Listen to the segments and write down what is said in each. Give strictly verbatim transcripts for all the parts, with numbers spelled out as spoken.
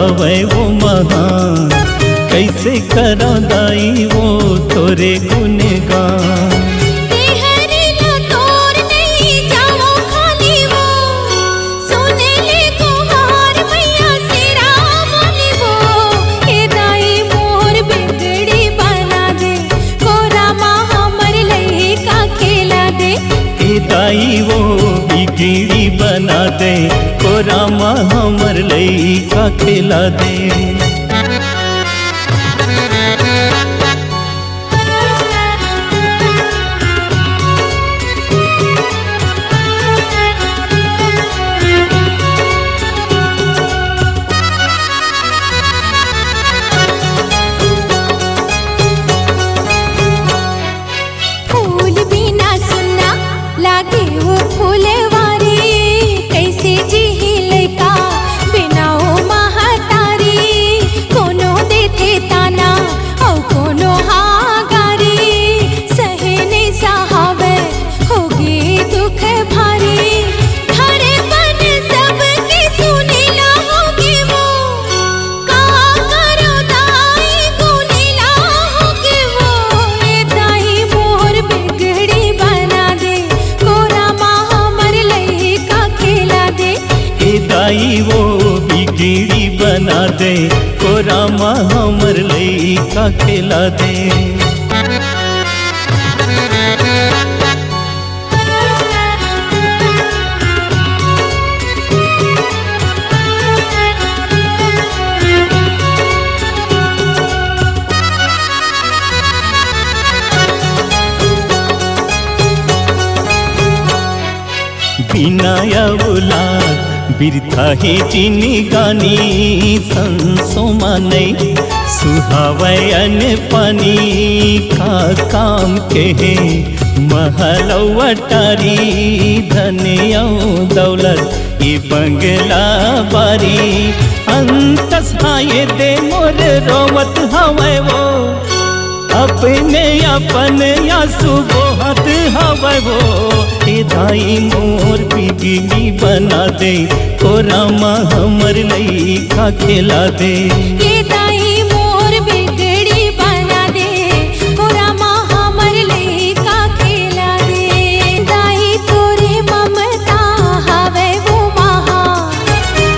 हवय वो महान, कइसे करंव दाई वो तोरे गुणगान। तेहरी ला तोर नइ जावंव खाली वो, सुन ले गोहार मैया सिरावाली वो। ए दाई मोर बिगड़ी बना दे, कोरा मा हमर लइका खेला दे। ए दाई वो बिगड़ी बना दे, कोरा मा हमर लइका खेला दे। फूल बिना सुन्ना लागे वो फुलवारी, कइसे जिही लइका बिना वो महतारी। कोनो देथे ताना अउ कोनो हा गारी, सहे नइ सहावय होगे दुख भारी। घर बन सबके सुनेला होगे वो, का करंव दाई गुनेला होगे वो। ए दाई मोर बिगड़ी बना दे, कोरा मा हमर लइका खेला दे। ए दाई वो बिगड़ी बना दे, कोरा मा हमर लइका खेला दे। बिना अवलाद बिरथा हे जिनगानी, संसो मा नइ सुहावय अन्न पानी। का काम के हे महल अटारी, धन अउ दौलत ये बंगला बारी। अंतस हाय दे मोर रोवत हवय वो, अपने अपन आंसू बोहत हवय वो। ए दाई मोर बिगड़ी बना दे, कोरा मा हमर लइका खेला दे। ए दाई मोर बिगड़ी बना दे, कोरा मा हमर लइका खेला दे। दाई तोरे ममता हवय वो महान,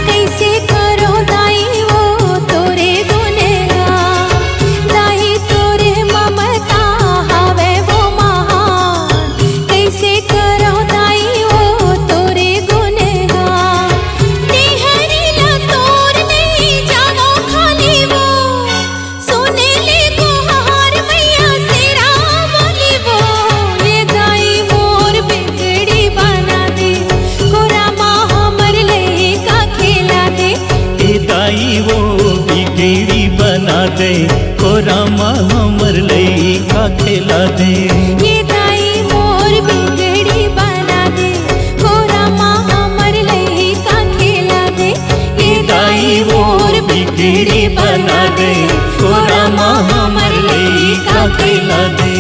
कइसे करंव दाई वो तोरे गुनगान। दाई तोरे ममता हवय वो महान, कइसे करंव दाई वो तोरे गुनगान। तेहरी ला तोर नइ जावंव खाली वो, सुन ले गोहार मैया सिरावाली वो। ए दाई मोर बिगड़ी बना दे, कोरा मा हमर लइका खेला दे। ए दाई वो बिगड़ी बना दे, कोरा मा हमर लइका खेला दे। ए दाई मोर बिगड़ी बना दे, कोरा मा हमर लइका खेला दे। ए दाई मोर बिगड़ी बना दे, कोरा मा हमर लइका खेला दे।